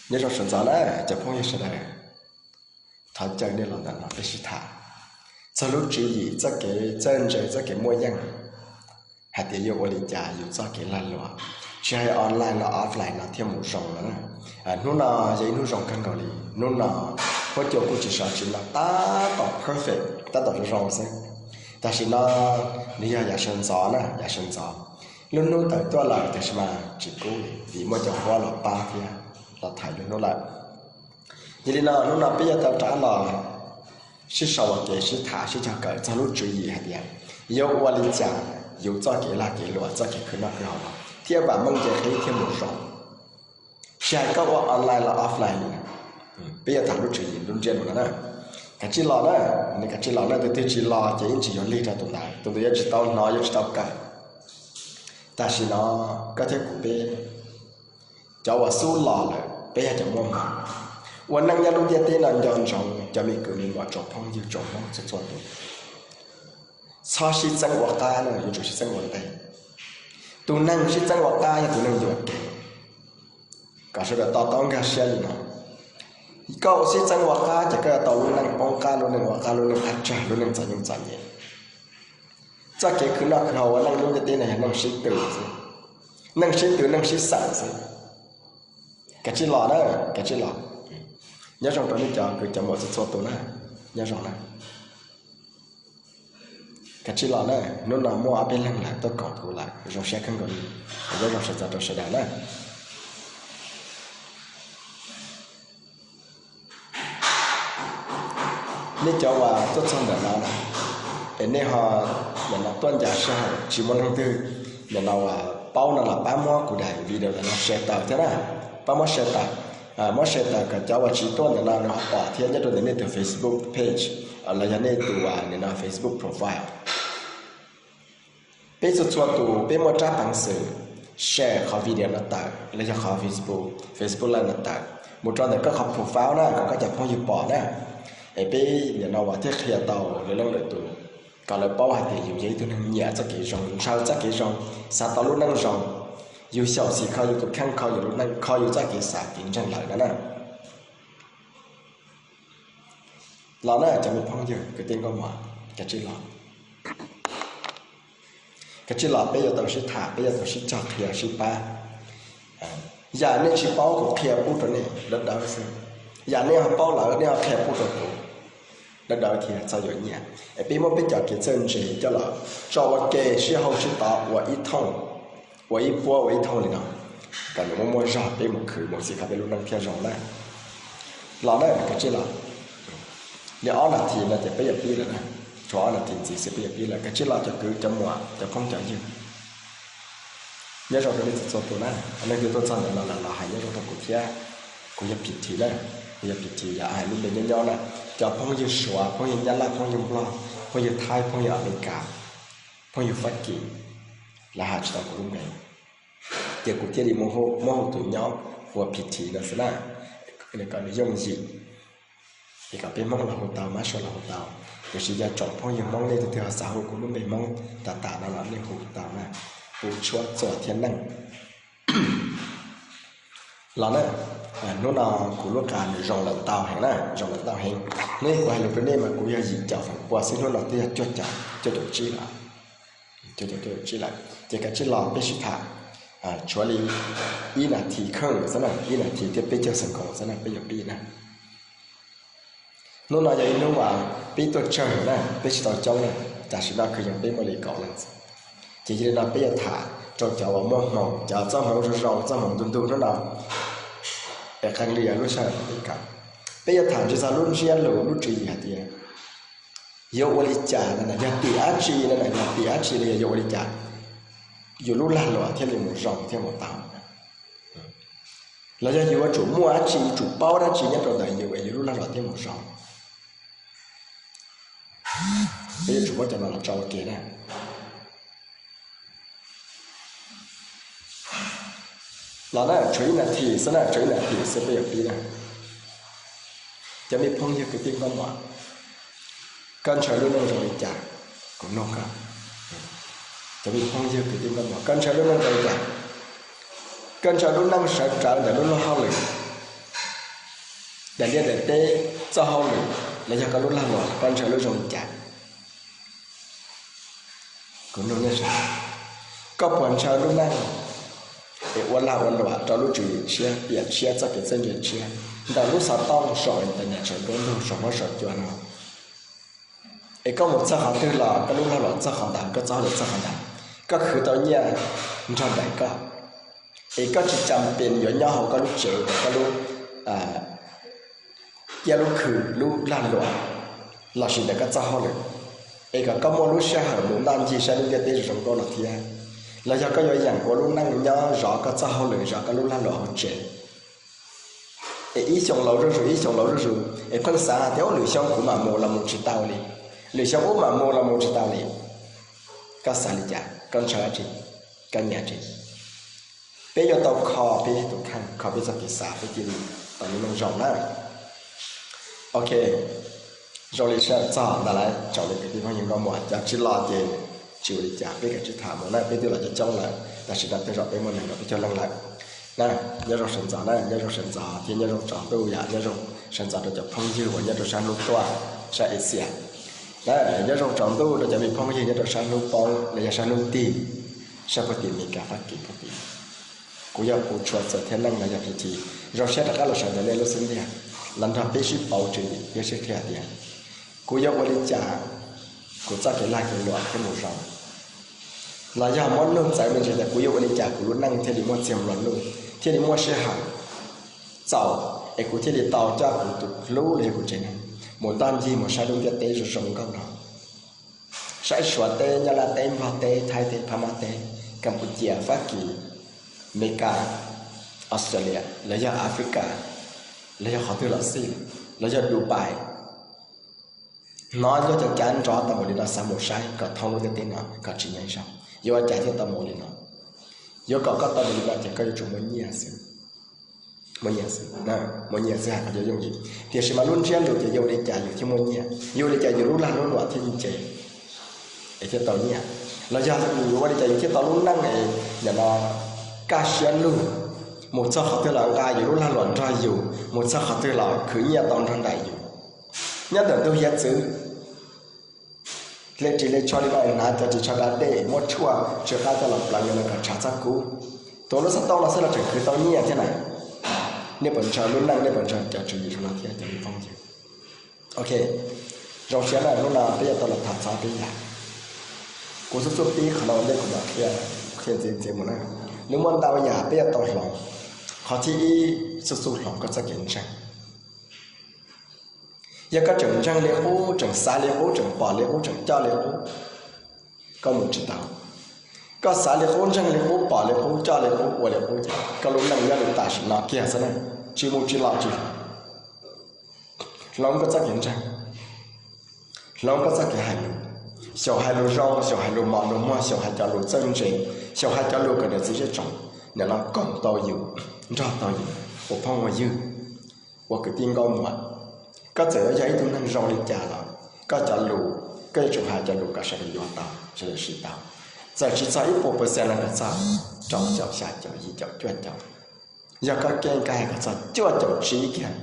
Nyob zoo sawv ntxov na cov phooj ywg sawv daws, thov caw nej los ntawm no peb sib tham txog lub tswv yim txoj kev txawj ntse txoj kev muaj yeej, hais tias yuav ua li cas yus txoj kev lag luam, tsis hais online los offline no thiaj mus zoo no na. Hnub no yog ib hnub zoo kawg nkaus li. Hnub no huab cua kuj tsis sov tsis no, tab tom perfect, tab tom zoo zoo xwb. Tam sim no nws yog yav sawv ntxov na, yav sawv ntxov. Lub hnub tawm tuaj lawm tiam sis mas tsis kub li vim muaj cov huab los pab thiab los thaiv lub hnub lawm. Yog li no hnub no peb yuav tau rov los sib sau ua ke sib tham sib cog kawm txog lub tswv yim hais tias yuav ua li cas yus txoj kev lag kev luam txoj kev khwv noj khwv haus no thiaj vam meej nce qhib thiaj mus zoo. Tsis hais koj ua online los offline li, peb yuav tham lub tswv yim lub ntsiab lus no na. Kav tsij los na, nws kav tsij los na, tus twg tsis los ces yeej tsis yuav lig rau tus ntawd, tus ntawd yuav tsis tau hnov yuav tsis tau kawm. Tam sim no koj thiab kuv peb, cov uas xub los lawm peb yog cov muaj hmoo. Ua neej nyob lub ntiaj teb no nco ntsoov cov me kwv me muam tsoom phooj ywg tsoom Hmoob txhua txhua tus, txhob sib txeeb ua qab na, yuav tsum sib txeeb ua ntej. Tus neeg sib txeeb ua qab yog tus neeg yuam kev. Kom sawv daws to taub nkag siab li no. Koj ua sib txeeb ua qab ces koj yuav tau lub neej poob qab, lub neej ua qab, lub neej qab tsag, lub neej txom nyem txom nyem. Txoj kev khwv noj khwv haus ua neej lub ntiaj teb no yog neej sib tw xwb, neej sib tw neej sib xeem xwb. Kav tsij los na, kav tsij los. Nyob zoo rau nej cov kwv cov muam txhua txhua tus na, nyob zoo na. Kav tsij los na, hnub no muaj ob peb leeg lawm tuaj koom kuv lawm, zoo siab kawg nkaus li. Nyob zoo sawv ntxov rau sawv daws na. Nej cov uas tuaj txog ntawm no na, es nej ho nim no tuaj ncav sij hawm tsis muaj leej twg nim no uas paub no los pab muab kuv daim video ntawm no share tawm thiab na, pab muab share tawm. Muab share tawm kom cov uas tsis tuaj ntawm no nws ho pom thiab nyob rau ntawm nej tus Facebook page los yog nej tus nim no Facebook profile. Peb txhua txhua tus peb muaj rab peev xwm share qhov video no tawm los yog qhov Facebook, Facebook live no tawm mus rau ntawm koj qhov profile na, kom koj cov phooj ywg pom na. Es peb nim no uas thiaj qhia tau lwm leej lwm tus kom lawv paub hais tias yus yog ib tug neeg nyiam txoj kev zoo, ntshaw txoj kev zoo, xav tau lub neej zoo. Yus xyaum xim kho yus tus kheej, kho yus lub neej, kho yus txoj kev xav kev ntseeg lawm no na. Los na cov me phooj ywg kwv tij nkauj muam, kav tsij los. Kav tsij los peb yuav tau sib tham, peb yuav tau sib cog qhia sib pab. Yam nej tsis paub kuv qhia pub rau nej dawb dawb xwb, yam nej ho paub lawm nej ho qhia pub rau kuv dawb dawb thiab txhob yuav nyiaj. Es peb muab peb cov kev txawj ntse coj los tso ua ke sib hau sib tod ua ib thooj, ua ib puab ua ib thooj li no, kom nws muaj muaj zog peb mus khwv mus xim qhov peb lub neej thiaj zoo na. Los na, kav tsij los. Li ob nas this no ces peb yuav pib lawm na, tshuav ob nas this ntxiv xwb peb yuav pib lawm. Kav tsij los cov kwv cov muam cov phooj cov ywg nyob zoo rau nej txhua txhua tus na. Leej twg tuaj txog ntawm no lawm los hais nyob zoo rau kuv thiab. Kuv yog Phim Thim na, kuv yog Phim Thim, yog hais lub npe nyob nyob na. Cov phooj ywg Suav, phooj ywg Nyab Laj, phooj ywg Nplog, phooj ywg Thaib, phooj ywg Amelikas, phooj ywg Fab Kis, lawv hais tsis tau kuv lub npe, ces kuv thiaj li muab hu tus nyob hu ua Phim Thim no xwb na, kom nws yooj yim, es kom peb Hmoob los hu tau, Mab Suav los hu tau. Tiam sis yog tsoom phooj ywg Hmoob nej tus twg ho xav hu kuv lub npe Hmoob tas tas no los nej hu tau na, Pub Tshuab Txuas Thiab Neej. Los na, hnub no kuv lub qa nws zoo lawm ntau heev na, zoo lawm ntau heev. Neb kuv hais lus rau nej mas kuv yog yim caum feem pua xwb, hnub no twb yog cuaj caum, cuaj caum tsib lawm, cuaj caum cuaj caum tsib lawm. Ces kav tsij los peb sib tham, tshuav li ib nas this kheej xwb na, ib nas this thiab peb caug xees nkoos xwb na, peb yuav pib na. Hnub no yog ib hnub uas peb tuaj tsawg na, peb tsis tau coob na, tam sim no kwv yees peb muaj li kaum leej. Ces yog li no peb yuav tham rau cov uas muaj hmoo, cov txoj hmoov zoo zoo, txoj hmoov ntug ntug hnub no, es qee li lub sij hawm peb kawm. Peb yuav tham ntshe txog lub ntsiab lus lub tswv yim hais tias yuav ua li cas no na, yog tim dab tsi no na, yog tim dab tsi los yog yuav ua li cas yus lub lag luam thiaj li mus zoo thiaj mus tau, los yog yuav tsum muaj dab tsi, yuav tsum paub dab tsi nyob rau ntawm yus es yus lub lag luam thiaj mus zoo. Peb yuav tsum muab cov no los tso ua ke na. Los na, tshuav ib nas this xwb na, tshuav ib nas this xwb peb yuav pib na. Cov me phooj ywg kwv tij nkauj muam, koj ntshaw lub neej zoo li cas? Kuv nug koj. Cov me phooj ywg kwv tij nkauj muam, koj ntshaw lub neej zoo li cas? Koj ntshaw lub neej sawv rawv ntawm lub luag hauj lwm, daim liaj daim teb, txoj hauj lwm, los yog koj lub lag luam koj ntshaw lub zoo li cas? Kuv nug nej sawv daws, koj puas ntshaw lub neej es ua lag ua luam rau lub tswv yim tshiab, piam tshiab, txoj kev txawj ntse tshiab, ntawm lub xov tooj, saum internet, saum nruab ntug, saum huab saum cua no? Es koj mus txog qhov twg los koj lub lag luam txog qhov ntawd, koj txoj hauj lwm txog qhov ntawd, koj khwv tau nyiaj nrog nraim koj. Es koj tsis cas pes yuav nyob hauv koj lub tsev, koj lub ciaj lub khw, lub lag luam, lossis ntawm koj txoj hauj lwm, es kom koj muaj lub sij hawm mus ntoj ncig saib lub ntiaj teb zoo zoo nkauj no thiab. Los yog koj yuav yeem ua lub neej nyob zov koj txoj hauj lwm, zov koj lub lag luam hauv tsev, es ib xyoo laus zuj zus, ib xyoo laus zuj zus, es pheej xav hais tias ub, lwm xyoo kuv mam mus los mus tsis tau li, lwm xyoo ub mam mus los mus tsis tau li. Koj xav li cas? Koj ntshaw dab tsi? Koj nyiam dab tsi? Peb yuav tau kho peb tus kheej, kho peb txoj kev xav, peb thiaj li tau lub neej zoo na. Ok, zoo li sij hawm txog ntawd lawm, tsaus ntuj kwv tij phooj ywg nkauj muam, cov tsis los ces tsis ua li cas, peb kav tsij tham mus na, peb twb los coob coob lawm, tam sim no tej zaum peb muaj nees nkaum peb caug leej lawm. Na, nyob zoo sawv ntxov na, nyob zoo sawv ntxov thiab nyob zoo tsaus ntuj yom, nyob zoo sawv ntxov rau cov phooj ywg uas nyob rau sab hnub tuaj, sab Asia. Na, nyob zoo tsaus ntuj rau cov me phooj ywg nyob rau sab hnub poob los yog sab hnub tig, sab puag tim Meskas, Fab Kis puag tim. Kuv yog Pus Tshua Txawm Thiab Neej los yog P T, zoo siab rov qab los sawv ntawm nej lub xub ntiag, los nrog peb sib pauv tswv yim thiab sib qhia tias kuv yuav ua li cas kuv txoj kev lag kev luam thiaj mus zoo, los yog muab nug txawv me ntsis tias kuv yuav ua li cas kuv lub neej thiaj li muaj txiag nplua nuj, thiaj li muaj sij hawm txaus, es kuv thiaj li tau coj kuv tus hlub los yog kuv tsev neeg mus ntoj ncig mus saib lub ntiaj teb zoo zoo nkauj no, saib Suav teb, Nyab Laj teb, Nplog teb, Thaib teb, Phab Mab teb, Kampuchia, Fab Kis, Meskas, Australia, los yog Africa, los yog qhov twg los xij, los yog Dubai. Hnov luag cov cav nrov tau mus li no, xav mus saib kom thoob lub ntiaj teb no kom tsim nyog zoo. Yuav ua cas thiaj tau mus li no? Yuav kom koj tau mus li no ces koj yuav tsum muaj nyiaj xwb. Muaj nyiaj xwb, muaj nyiaj xwb hais qhov cov yooj yim. Tiam sis mas lub ntsiab lus ces yuav ua li cas yus thiaj muaj nyiaj, yuav ua li cas yus lub lag lub luam thiaj ntse, es thiaj tau nyiaj, los yog yus yuav ua li cas yus thiaj tau lub neej es nim no kaj siab lug, mus txog qhov twg los nqa yus lub lag luam nrog yus, mus txog qhov twg los khwv nyiaj tau nrog nraim yus. Nyob ntawm ntug hiav txwv, hle ris hle tsho li no es hnav cov ris tsho da dej muab tshuaj tsw qab coj los pleev li no kom tshav txhob kub. Tuav lub xov tooj no xwb los tseem khwv tau nyiaj thiab na. Nej puas ntshaw lub neej, nej puas ntshaw cov tswv yim zoo no thiab cov me phooj ywg? Ok, zoo siab na, hnub no peb yuav tau los tham txog peb yam. Kuv xub xub pib qhov no ua ntej kuv mam qhia ntxiv ntxiv mus na. Nws muaj ntau yam peb yuav tau hloov. Qhov thib ib, xub xub hloov koj txoj kev ntseeg. Yog koj tseem ntseeg li qub, tseem xav li qub, tseem pom li qub, tseem coj li qub, koj mus tsis tau. Koj xav li qub, ntseeg li qub, pom li qub, coj li qub, ua li qub ces koj lub neej nyob li tam sim no kiag xwb na, tsis mus tsis los tsis hloov. Hloov koj txoj kev ntseeg, hloov koj txoj kev hais lus, xyaum hais lus zoo, xyaum hais lus mos lus muag, xyaum hais cov lus txawj ntse, xyaum hais cov lus kom niam txiv zej tsoom nim no koom tau yus, nrog tau yus, ua phooj ua ywg, ua kwv tij nkauj muam. Koj txawm yuav yog ib tug neeg zoo li cas los koj cov lus, koj yuav tsum hais cov lus kom sawv daws yuav tau, sawv daws siv tau. Txawm tsis txog ib puas percent los kom txog rau caum xya caum yim caum cuaj caum. Yog koj keej koj hais kom txog cuaj caum tsib kiag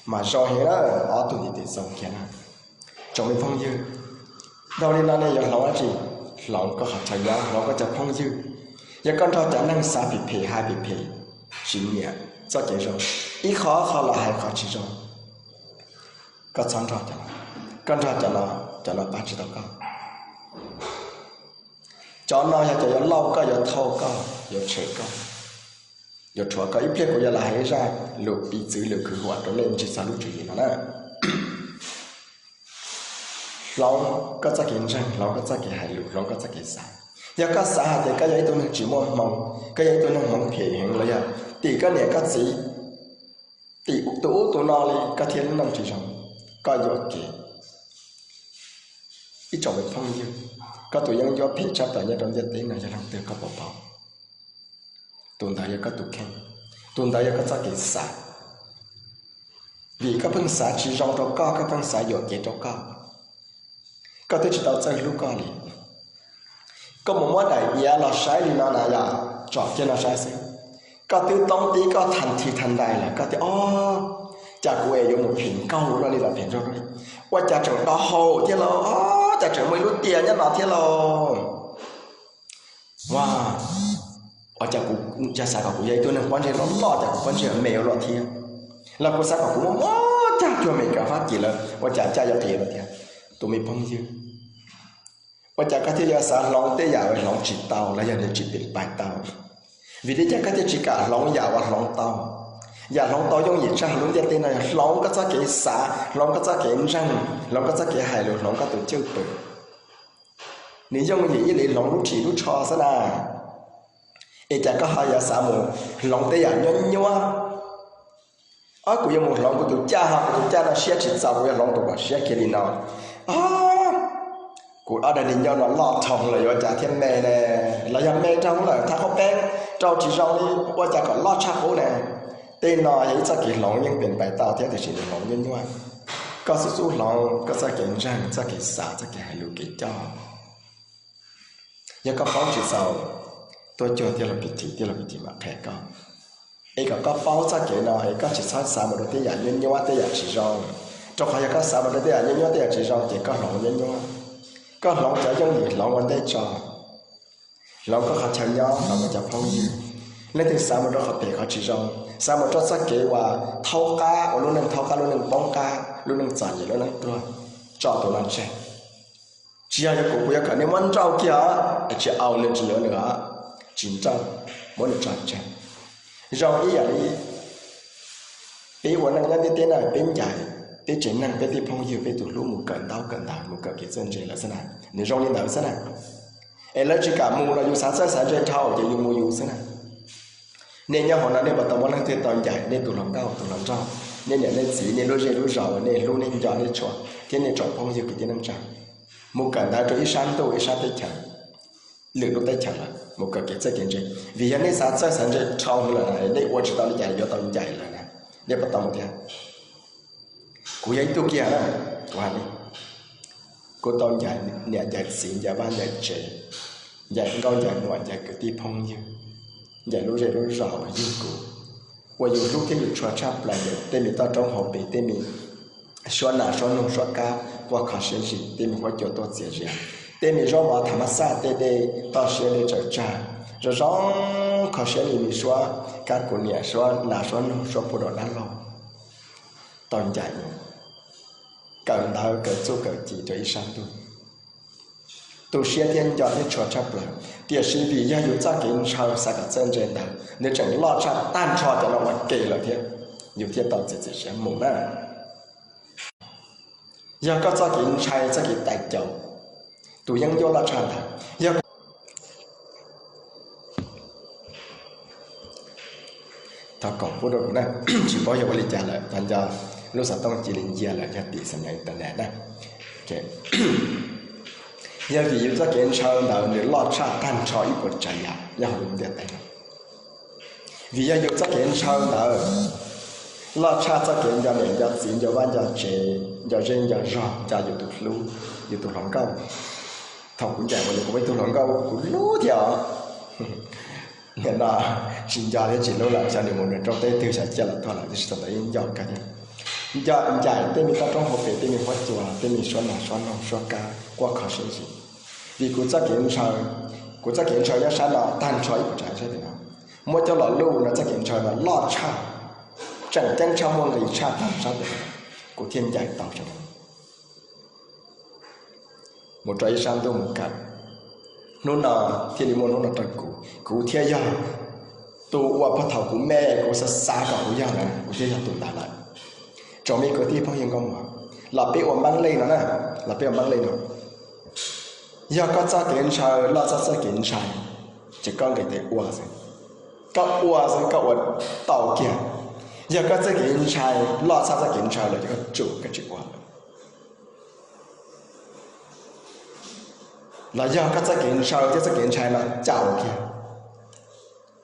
mas zoo heev na, ob tug ntiv tes xoo kiag na. Tsoom me phooj ywg, dhau li no nej yuav hloov dab tsi? Hloov koj qhov chaw nyob, hloov koj cov phooj ywg. Yog koj nrog cov neeg xav phem phem, hais phem phem, tsis nyiam txoj kev zoo, ib qho qho los hais qhov tsis zoo, koj txhob nrog cov no. Koj nrog cov no, cov no pab tsis tau koj. Cov no yog cov yuav lauj koj, yuav thauj koj, yuav tshem koj, yuav rhuav koj. Ib pliag kuv yuav los hais ib zaj lus piv txwv lus kwv huam rau nej ntsib txog lub tswv yim no na. Hloov koj txoj kev ntseeg, hloov koj txoj kev hais lus, hloov koj txoj kev xav. Yog koj xav hais tias koj yog ib tug neeg tsis muaj hmoo, koj yog ib tug neeg hmoov phem heev los yog tim koj niam koj txiv, tim tus ub tus no li, koj thiaj lub neej tsis zoo, koj yuam kev. Ib tsoom me phooj ywg, koj tus yeeb ncuab phem tshaj plaws nyob rau ntiaj teb no yog leej twg koj puas paub? Tus ntawd yog koj tus kheej, tus ntawd yog koj txoj kev xav. Vim koj pheej xav tsis zoo rau koj, koj pheej xav yuam kev rau koj, koj twb tsis tau txawj hlub koj li. Koj mus muab daim iav los saib li no na yom, tsom kiag no saib xwb. Koj twb toob tib koj thas thi thas ntais lawm, koj tias ob, Cas kuv es yuav mus phim nkauj luaj li los phim nraug luaj li, ua cas tseem do hau thiab lauj, cas tseem muaj ib lub tiaj nyob no thiab lauj. Ua, ua cas kuv xav kom kuv yog ib tug neeg pob ntseg loj loj, cas kuv pob ntseg me ua luaj thiab, los kuv xav kom kuv muaj muaj caj cuag Amelikas Fab Kis lawm, ua cas caj yuav qis lawm thiab. Tus me phooj ywg, ua cas koj thiaj yuav xav hloov tej yam uas hloov tsis tau los yog nws tsis pem pais tau? Vim li cas koj thiaj tsis kam hloov yam uas hloov tau? Yam hloov tau yooj yim tshaj lub ntiaj teb no yog hloov koj txoj kev xav, hloov koj txoj kev ntseeg, hloov koj txoj kev hais lus, hloov koj tus cwj pwm. Nws yooj yim ib li hloov lub ris lub tsho xwb na. Es cas koj ho yuav xav mus hloov tej yam nyuab nyuab? Ob, kuv yuav mus hloov kuv tus caj ho, kuv tus caj no siab tsis txaus, kuv yuav hloov tus kom siab kiag li no. Kuv ob daim niag ncauj no loj dhau lawm yuav cas thiaj me ne, los yog me dhau lawm thaj qhaub peeb rau tsis zoo li, ua cas kom loj tshaj qub ne? Tej no yog ib txoj kev hloov yeej pem pais tau thiab tiam sis nws hloov nyuaj nyuaj. Koj xub xub hloov koj txoj kev ntseeg, txoj kev xav, txoj kev hais lus kev coj. Yog koj paub tsis txaus, tuaj cuag tij laug Pis Thim, tij laug Pis Thim mam qhia koj. Es kom koj paub txoj kev no es koj tsis txhob xav mus rau tej yam nyuab nyuab tej yam tsis zoo, rau qhov yog koj xav mus rau tej yam nyuab nyuab tej yam tsis zoo ces koj hloov nyuab nyuab. Koj hloov cov yooj yim hloov ua ntej tso, hloov koj qhov chaw nyob, hloov koj cov phooj ywg. Leej twg xav mus rau qhov phem qhov tsis zoo, xav mus rau txoj kev uas thaub qab, ua lub neej thaub qab, lub neej poob qab, lub neej txom nyem, lub neej tuag, tso tus no tseg. Tsis yog yuav kuv, kuv yuav kom nej muab nrauj kiag os, tsis au nws tsis yuav nws os, tsis nrauj, muab nws tso tseg. Zoo ib yam li peb ua neej nyob ntiaj teb no peb ncaim peb tsev neeg peb tej phooj ywg peb tus hlub mus kawm ntaub kawm ntawv mus kawm kev txawj ntse lawm xwb na, nws zoo li ntawd xwb na. Es lawv tsis kam mus los yus xav txawj xav ntse dhau ces yus mus yus xwb na. Nej nyob hauv no nej puas tau muaj leej twg tau ncaim nej tus hluas nkauj tus hluas nraug, nej niam nej txiv, nej lub zej lub zos uas nej hlub nej nco nej tshua thiab nej tsoom phooj ywg kwv tij neej tsa mus kawm ntawv rau ib sab ntuj ib sab teb chaws, lwm lub teb chaws lawm mus kawm kev txawj kev ntse? Vim yog nej xav txawj xav ntse dhau lawm na, nej ua tsis tau li cas yuav tau ncaim lawm na, nej puas tau mus thiab? Kuv yog ib tug kiag na, kuv hais li, kuv tau ncaim niam ncaim txiv, ncaim vaj ncaim tsev, ncaim nkauj ncaim muam, ncaim kwv tij phooj ywg, ncaim lub zej lub zos uas yug kuv, uas yus hlub thiab yus tshua tshaj plaws, tej me toj roob hauv pes, tej me suab nas suab noog suab kab quaj kho siab zim, tej me huab cua tuaj txias zias, tej me zaub mov tham mas xaj, tej dej toj siab dej tsaws tsag, zoo zoo kho siab li me suab kab kuv niam, suab nas suab noog, suab puv dau dab laug. Tau ncaim mus kawm ntawv kawm txuj kawm ci rau ib sab ntuj, tu siab thiab nco thiab tshua tshaj plaws. Tiam sis vim yog yus txoj kev ntshaw xav kom txawj ntse ntawd nws tseem loj tshaj tag nrho cov no ua ke lawm thiab, yus thiaj tau txiav txim siab mus na. Yog koj txoj kev ntshai txoj kev tais caus, tus yeeb ncuab loj tshaj ntawd, yog thov kom pub rau kuv na, tsis paub yog ua li cas lawm, tag nco lub xov tooj cia li ncia lawm yog tim xam nyas internet na. Yog vim yus txoj kev ntshaw ntawd nws loj tshaj tag nrho ib puas tsav yam nyob hauv lub ntiaj teb no. Vim yog yus txoj kev ntshaw ntawd loj tshaj txoj kev nco niam nco txiv, nco vaj nco tsev, nco zej nco zog, nco yus tus hlub, yus tus hluas nkauj. Thaum kuv ncaim mus kuv muaj ib tug hluas nkauj kuv hlub thiab os. Nim no tsis nco thiab tsis hlub lawm, xyov nws mus nws rau teb twg, xyov ciaj los tuag lawm, tiam sis thaum ntawd yeej nco kawg thiab. Nco ncaim tej me toj roob hauv pes, tej me huab cua, tej me suab nas suab noog suab kab quaj kho siab zim. Vim kuv txoj kev ntshaw, kuv txoj kev ntshaw nyob sab no tag nrho ib puas tsav sab tim no, muab coj los luj no txoj kev ntshaw no loj tshaj, tseem ceeb tshaj, muaj nqis tshaj tag sab tim no, kuv thiaj ncaim tau sab no mus rau ib sab ntuj mus kawm. Hnub no thiaj li muaj hnub no rau kuv, kuv thiaj yog tus uas puag thaum kuv me kuv xav xav kom kuv yog na, kuv thiaj yog tus ntawd lawm. Tsoom me kwv tij phooj ywg nkauj muam, los peb ua npaab lej no na, los peb ua npaab lej no. Yog koj txoj kev ntshaw loj txog txoj kev ntshai, ces koj nqis tes ua xwb, koj ua xwb koj ua tau kiag. Yog koj txoj kev ntshai loj txog txoj kev ntshaw lawm ces koj tsum koj tsis ua lawm. Los yog koj txoj kev ntshaw thiab txoj kev ntshai no caum kiag,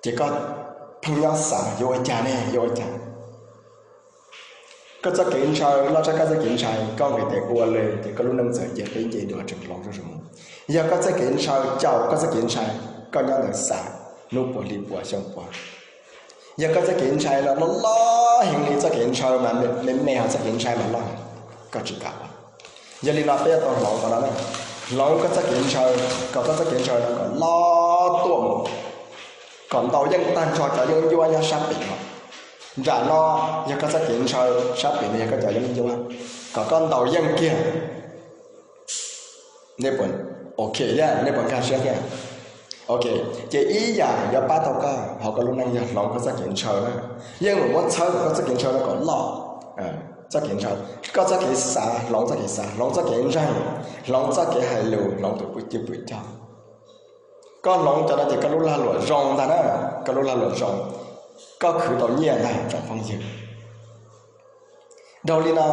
ces koj pheej nyob xav yuav ua cas ne, yuav ua cas. Koj txoj kev ntshaw loj tshaj koj txoj kev ntshai, koj nqis tes ua li ces koj lub neej txawm nce peb nce dua tseem hloov zuj zus mus. Yog koj txoj kev ntshaw caum koj txoj kev ntshai, koj nyob ntawd xav hnub puas hli puas xyoo puas, Yog koj txoj kev ntshai no loj loj heev li, txoj kev ntshaw mas me me, ho txoj kev ntshai mas loj, koj tsis kam. Yog li no peb yuav tau hloov qhov no, hloov koj txoj kev ntshaw, kom koj txoj kev ntshaw no kom loj tuaj mus, kom ntaus yeej tag nrho cov yeeb ncuab nyob sab pem no. Nram no yog koj txoj kev ntshaw, sab pem no yog koj cov yeeb ncuab, kom koj ntaus yeej kiag. Nej puas, ok thiab, nej puas nkag siab thiab? Ok, ces ib yam yuav pab tau koj hauv koj lub neej yog hloov koj txoj kev ntshaw na. Yeej mus muab txhawb kom koj txoj kev ntshaw no kom loj. Txoj kev ntshaw, koj txoj kev xav, hloov txoj kev xav, hloov txoj kev ntseeg, hloov txoj kev hais lus, hloov tus pwj cwj pwm cog. Koj hloov cov no ces koj lub lag luam zoo ntag na, koj lub lag luam zoo, koj khwv tau nyiaj ntag tsoom phooj ywg. Dhau li no,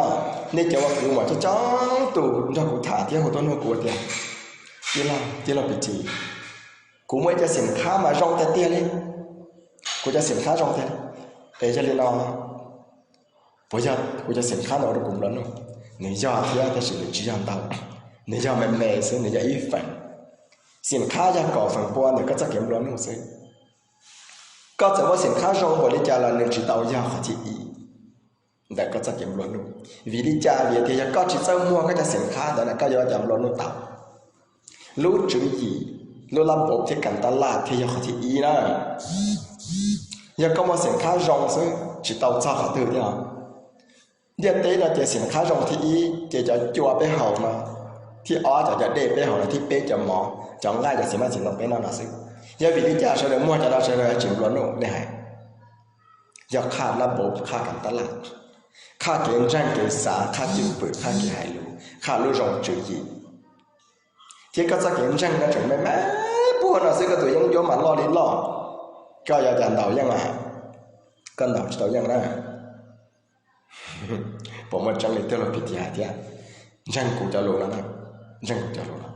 nej cov uas kwv muam coob coob tus nrog kuv tham thiab hu tuaj nug kuv tias, tij laug, tij laug Pim Txis, kuv muaj ib cov xim qhab mas zoo tiag tiag li, kuv cov xim qhab zoo tiag li. Es yog li no, puas yog kuv cov xim qhab no ua rau kuv nplua nuj? Nws yog thiab, tab sis nws tsis yog ntau, nws yog me me xwb, nws yog ib feem. Xim qhab yog kaum feem pua ntawm koj txoj kev nplua nuj xwb. Koj txawm muaj xim qhab zoo npaum li cas los nws tsis tau yog qhov thib ib ntawm koj txoj kev nplua nuj. Vim li cas? Vim tias yog koj tsis txawj muag koj cov xim qhab ntawd na, koj yuav ua cas nplua nuj tau? Lub tswv yim, lub lab npauv thiab kas tab laj thiaj yog qhov thib ib na. Yog koj muaj xim qhab zoo xwb tsis tau txog qhov twg thiab. Ntiaj teb no ces xim qhab zoo thib ib ces cov cua peb haus no, thib ob cov cov dej peb haus no, thib peb cov mov, cov nqaij, cov txiv maj txiv ntoo peb noj no xwb. Yog vim li cas sawv daws muag cov no sawv daws tsis nplua nuj? Nej hais, yog qhaj lab npauv, qhaj kas tab laj, qhaj kev ntseeg kev xav, qhaj cwj pwm, qhaj kev hais lus, qhaj lub zoo tswv yim. Thiab koj txoj kev ntseeg no tseem me me puag no xwb, koj tus yeeb ncuab mas loj li loj, koj yuav cas ntaus yeej a? Koj ntaus tsis tau yeej na. Puas muaj tseeb li tij laug Pim Txis hais thiab? Ntseeg kuv cov lus no, ntseeg kuv cov lus no.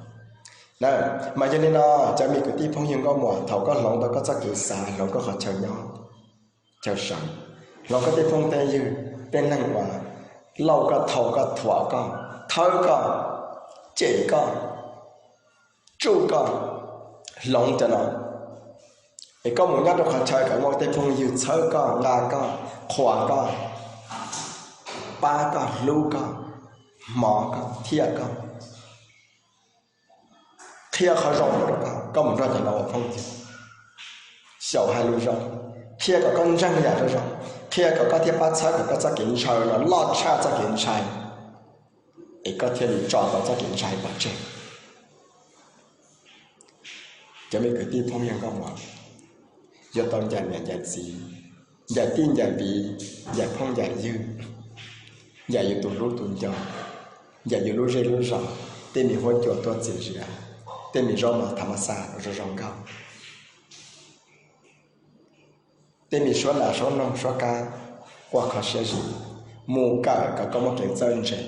Mas yog li no, cov me kwv tij phooj ywg nkauj muam, thaum koj hloov tau koj txoj kev xav, hloov koj qhov chaw nyob, chaw sawv, hloov koj tej phooj tej ywg, tej neeg uas lauj koj, thau koj, thuam koj, thawb koj, cem koj, tsuj koj, hloov cov no, es koj mus nyob rau qhov chaw kom muaj tej phooj ywg txhawb koj, nqa koj, qhuas koj, pab koj, hlub koj, hmov koj, thiaj koj, qhia qhov zoo rau koj, koj mus nrog cov no ua phooj ywg, xyaum hais lus zoo, qhia kom koj ntseeg yam zoo zoo, qhia kom koj thiaj pab txhawb kom koj txoj kev ntshaw no loj tshaj txoj kev ntshai, es koj thiaj li tso tau txoj kev ntshai pov tseg. Cov me kwv tij phooj ywg nkauj muam, yuav tau ncaim niam ncaim txiv, ncaim tij ncaim viv, ncaim phooj ncaim ywg, ncaim yus tus hlub tus nco, ncaim yus lub zej lub zos, tej me huab cua tuaj txias zias, tej me zaub mov tha ma xaj zoo zoo nkauj, tej me suab nas suab noog suab kab quaj kho siab zis, mus kawm kom koj muaj kev txawj ntse,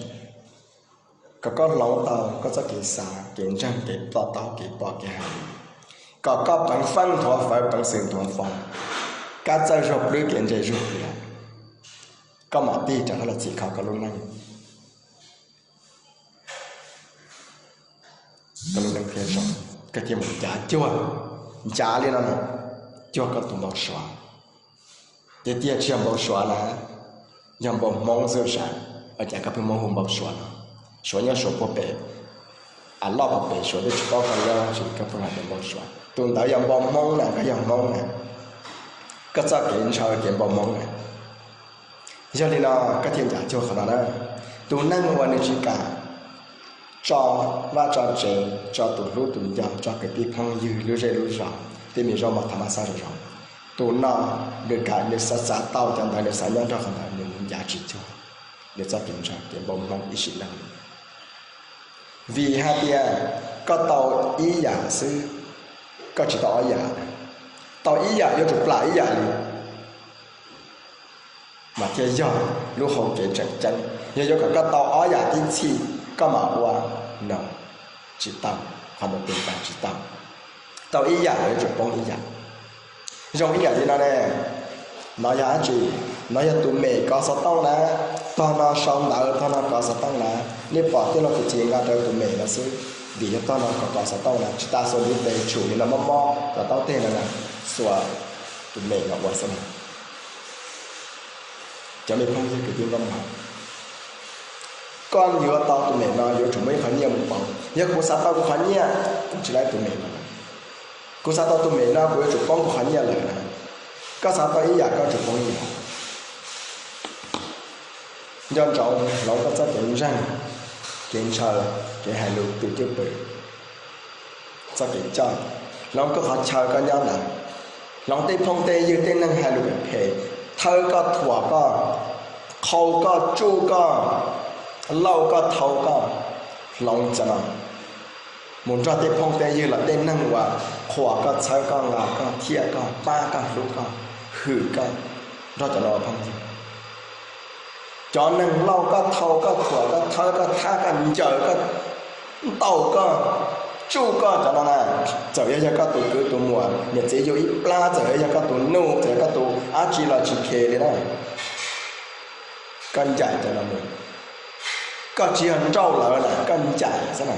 kom koj hloov tau koj txoj kev xav, kev ntseeg, kev to taub, kev pom kev hais, kom koj peev feej nthuav fawv, peev xwm nthuav fo, kab txawj zuag plwb, kev ntse zuag pliav, koj mam tig rov qab los txhim kho koj lub neej. Koj lub neej thiaj zoo, koj thiaj mus ncav cuag, ncav li no, cuag koj tus npau suav. Tiag tiag tsis yog npau suav na, yog npau hmoob xwb sav, ua cas koj pheej muab hu npau suav no? Suav nyob suav puag pem, a loj puag pem, suav twb tsis paub koj lawm, koj pheej hais tias npau suav. Tus ntawd yog npau hmoob na, koj yog hmoob na, koj txoj kev ntshaw ces npau hmoob na. Yog li no koj thiaj ncav cuag qhov no na. Tus neeg uas nws tsis kam tso vaj tso tsev, tso tus hlub tus nco, tso kwv tij phooj ywg, lub zej lub zos, tej me zaub mov tha ma xaj zoo zoo, tus no nws kam, nws xav xav tau cov ntawd, nws xav nyob nrog qhov ntawd, nws mus ncav tsis cuag, nws txoj kev ntshaw ces npau hmoob ib sim neej. Vim hais tias koj tau ib yam xwb, koj tsis tau ob yam. Tau ib yam yuav tsum plam ib yam li, mas thiaj yog lub hauv kev tseem ceeb. Yog yuav kom koj tau ob yam tib txhij koj mam ua, no, tsis tau, qhov ntawd tus tas tsis tau. Tau ib yam yuav tsum poob ib yam. Zoo ib yam li no ne, no yog dab tsi? No yog tus mem kov xov tooj na, tog no sau ntawv, tog no kov xov tooj na. Nej pom tij laug Pim Txis nqa rau tus mem no xwb, vim yog tog no kov kov xov tooj na, tsis tas xuas ntiv tes tshum li no mob mob cov taub teg no na, xuas tus mem no ua xwb na. Cov me phooj ywg kwv tij nkauj muam, koj yuav tau tus mem no yuav tsum muaj ib qhov nyiaj mus pauv. Yog kuv xav tau kuv qhov nyiaj, kuv tsis laib tus mem no. Kuv xav tau tus mem no kuv yuav tsum poob kuv qhov nyiaj lawm na. Koj xav tau ib yam koj tsum poob ib yam. Nco ntsoov hloov koj txoj kev ntseeg, kev ntshaw, kev hais lus twm cwj pwm, txoj kev coj, hloov koj qhov chaw koj nyob ntawd, hloov tej phooj tej ywg tej neeg hais lus phem phem, thawb koj, thuam koj, qhau koj, tsuj koj, lauj koj, thau koj, hloov cov no mus nrog tej phooj tej ywg los tej neeg uas qhuas koj, txhawb koj, nqa koj, thiaj koj, pab koj, hlub koj, hwm koj, nrog cov no ua phooj ywg. Cov neeg lauj koj, thau koj, thuam koj, thawb koj, thab koj, ncaws koj, ntaus koj, tsuj koj, cov no na, txawm yog yog koj tus kwv tus muam niam txiv yug ib plab, txawm yog yog koj tus nus, txawm yog koj tus dab tsi los tsis khe li na. Koj ncaim cov no mus. Koj tsis yog nrauj lawv na, koj ncaim xwb na.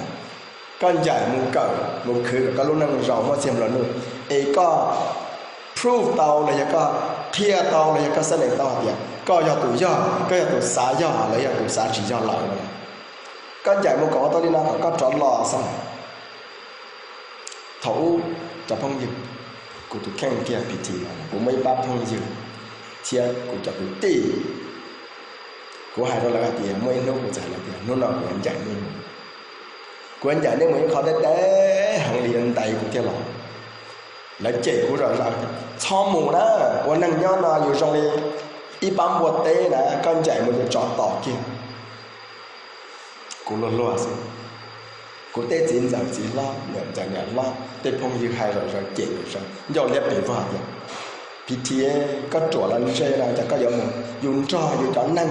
Koj ncaim mus kawm mus khwv kom koj lub neej zoo muaj txiag nplua nuj, es koj prove tau los yog koj qhia tau los yog koj xeeb lees tau hais tias koj yog tus yog, koj yog tus xav yog los yog tus xav tsis yog lawm no. Koj ncaim mus kom ua tau li no kom koj rov los xwb na. Thaum ub, cov phooj ywg, kuv tus kheej kiag P T no kuv muaj ib pab phooj ywg thiab kuv cov kwv tij, kuv hais rau lawv hais tias muaj ib hnub kuv txais lawv tias hnub no kuv yuav ncaim nej mus, kuv yuav ncaim nej mus ib qho deb deb heev li yuav ntev kuv thiaj los. Lawv cem kuv zom zaws, txhob mus na, ua neeg nyob no yus zoo li ib pab npua teb na, koj ncaim mus ces tsov tom kiag. Kuv luag luag xwb. Kuv tej txiv ntxawm txiv hlob, niam ntxawm niam hlob, tej phooj ywg hais zom zaws cem zom zaws ncauj liab pes vog tias, P T, koj ruam los ntshe no cas koj yuav mus, yus nrog yus cov neeg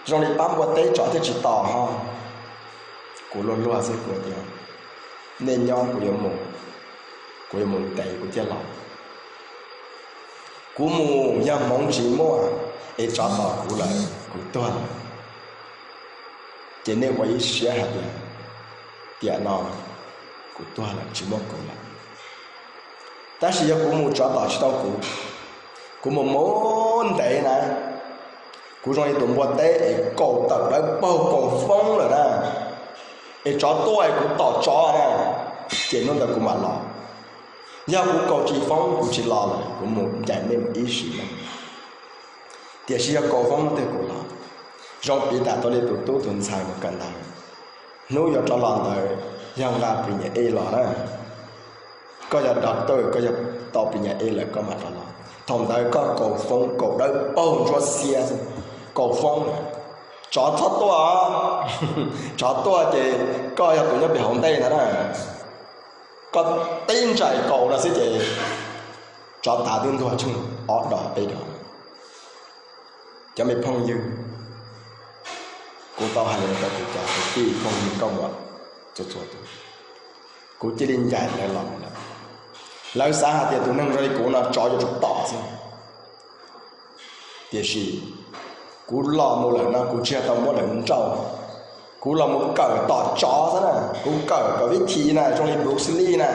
zoo li pab npua teb tsov thiaj tsis tom ho. Kuv luag luag xwb, kuv tias, nej nyob, kuv yuav mus, kuv yuav mus ntev kuv thiaj los. Kuv mus yog hmoov tsis muaj es tsov tom kuv lawm kuv tuag lawm, ces nej ua ib siab hais tias tiam no kuv tuag lawm tsis muaj kuv lawm. Tab sis yog kuv mus tsov tom tsis tau kuv, kuv mus mus ntev na, kuv zoo li tus npua teb es kaus tawm dawb paug kaus foob lawm na, es tsov tuaj es kuv tom tsov na, ces hnub ntawd kuv mam los. Yog kuv kaus tsis foob kuv tsis los lawm, kuv mus ncaim nej mus ib sim neej. Tiam sis yog kaus foob no twg kuv los. Zoo piv tam tau li tus tub tus ntxhais mus kawm ntawv, hnub yuav rov los ntawd yog nqa pis nyas A los na. Koj yog doctor, koj yog tau pis nyas A lawm koj mam rov los. Thaum ntawd koj kaus foob kaus dawb paug ntsuab xiab, kaus foob, tsov txhob tuaj, tsov tuaj ces koj yog tus nyob pem hauv ntej ntag na. Koj tib ntsais kaus no xwb ces tsov tav twb ntuag tsheej ob dos peb dos. Cov me phooj ywg, kuv tau hais li no rau kuv cov kwv tij phooj ywg nkauj muam txhua txhua tus, kuv cia li ncaim lawv los lawm. Lawv xav hais tias tus neeg zoo li kuv no tsov yuav tsum tom xwb. Tiam sis kuv los mus lawm no kuv tsis yog tau muab lawv nrauj, kuv los mus kawm tom tsov xwb na, kuv kawm kom vib thim na zoo li Bruce Lee na,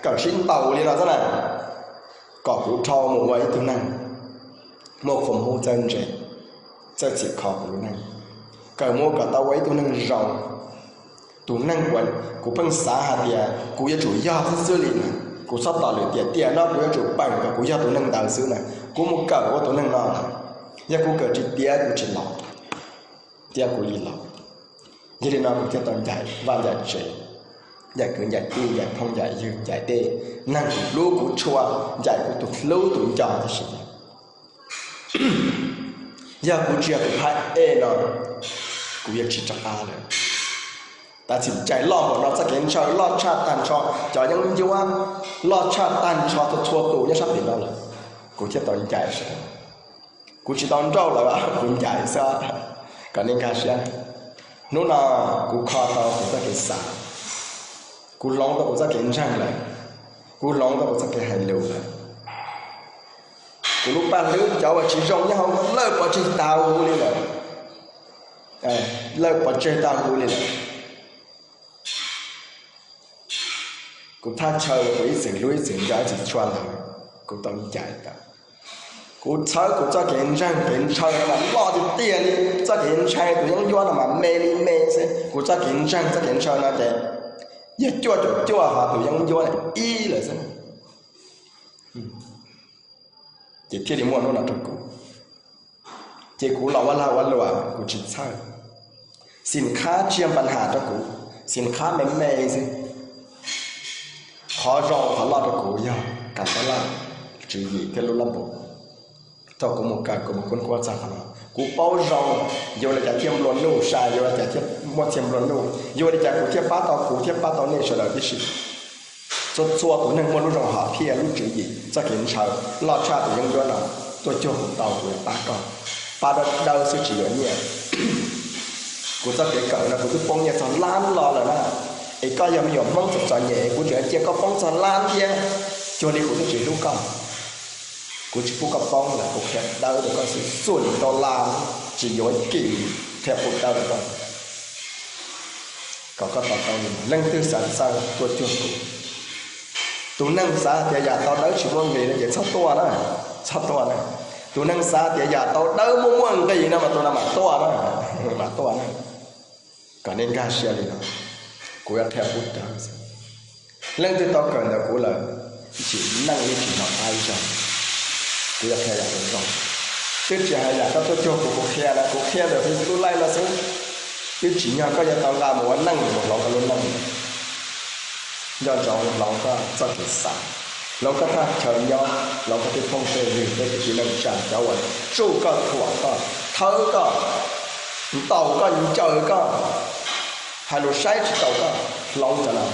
kawm sib ntaus li no xwb na, kom kuv dhau mus ua ib tug neeg muaj qhov hub txawj ntse, txawj txhim kho kuv lub neej, kawm mus kom tau ua ib tug neeg zoo. Tus neeg uas kuv pheej xav hais tias kuv yuav tsum yog xwb xwb li na, kuv txhob tos lwm tiam, tiam no kuv yuav tsum peem kom kuv yog tus neeg ntawd xwb na, kuv mus kawm ua tus neeg no na. Yog kuv kawm tsis tiav kuv tsis los, thiab kuv li los. Yog li no kuv thiaj tau ncaim vaj ncaim tsev, ncaim kwv ncaim tij, ncaim phooj ncaim ywg, ncaim tej neeg kuv hlub kuv tshua, ncaim kuv tus hlub tus nco tab sis yog kuv tsis yog tus phab ej no, kuv yuav tsis rov qab lawm. Tab sis ncaim loj npaum no, txoj kev ntshaw loj tshaj tag nrho, cov yeeb ncuab loj tshaj tag nrho txhua txhua tus nyob sab tim no lawm, kuv thiaj tau ncaim sawv. Kuv tsis tau nrauj lawv, kuv ncaim xwb, kom nej nkag siab. Hnub no kuv kho tau kuv txoj kev xav, kuv hloov tau kuv txoj kev ntseeg lawm, kuv hloov tau kuv txoj kev hais lus lawm. Kuv lub paj hlwb cov uas tsis zoo nyob hauv lawj pov tseg tag huv li lawm, lawj pov tseg tag huv li lawm. Kuv thaj chaw uas kuv ib txwm hlub ib txwm nco ib txwm tshua ntawd, kuv tau ncaim tawm. Kuv txhawb kuv txoj kev ntseeg kev ntshaw no mas loj tiag tiag li, txoj kev ntshai tus yeeb ncuab no mas me li me xwb. Kuv txoj kev ntseeg txoj kev ntshaw no ces yog cuaj caum cuaj ho tus yeeb ncuab ib lawm xwb. Ces thiaj li muaj hnub no rau kuv. Ces kuv los ua lag ua luam kuv tsis txhawj. Xim khab tsis yog npa nham rau kuv, xim khab me me xwb. Qhov zoo qhov loj rau kuv yog kam tab laj, tswv yim thiab lub lab npus. Thaum kuv mus kawm kuv mus kuj kuaj txog qhov no, kuv paub zoo yuav li cas thiaj nplua nuj, sai yuav li cas thiaj muaj txiag nplua nuj, yuav li cas kuv thiaj pab tau kuv thiab pab tau nej sawv daws tib si. Txhua txhua tus neeg muaj lub zoo hom phiaj lub tswv yim txoj kev ntshaw loj tshaj tus yeeb ncuab no tuaj cuag kuv tau, kuv yuav pab koj. Pab dawb dawb xwb tsis yuav nyiaj. Kuv txoj kev kawm no kuv twb poob nyiaj txog lab los lawm na, es koj yog me nyuam Hmoob txom txom nyem kuv tseem cia koj poob txog lab thiab, cuag li kuv twb tsis hlub koj. Kuv tsis pub koj poob lawm, kuv qhia dawb rau koj xwb, txuaj li tau lab, tsis yuav kim, qhia pub dawb rau koj, kom koj to taub li. Leej twg xav txawj tuaj cuag kuv. Tus neeg xav tias yam tau dawb tsis muaj nqis no ces txhob tuaj na, txhob tuaj na. Tus neeg xav tias yam tau dawb muaj muaj nqis no mas tus no mam tuaj na, mam tuaj na. Kom nej nkag siab li no, kuv yuav qhia pub dawb xwb. Leej twg tau kawm ntawm kuv lawm, tsim neej yeej tsis hnov qab ib zaug. Kuv yuav qhia yam zoo zoo, twb tsis hais yam koj tuaj cuag kuv, kuv qhia na, kuv qhia ntawm Facebook Live no xwb. Twb tsim nyog koj yuav tau nqa mus ua neej mus hloov koj lub neej. Nco ntsoov hloov koj txoj kev xav, hloov koj thaj chaw nyob, hloov koj tej phooj tej ywg tej kwv tij neej tsa cov uas tsuj koj, thuam koj, thawb koj, ntaus koj, ncaws koj, hais lus saib tsis taus koj, hloov cov no.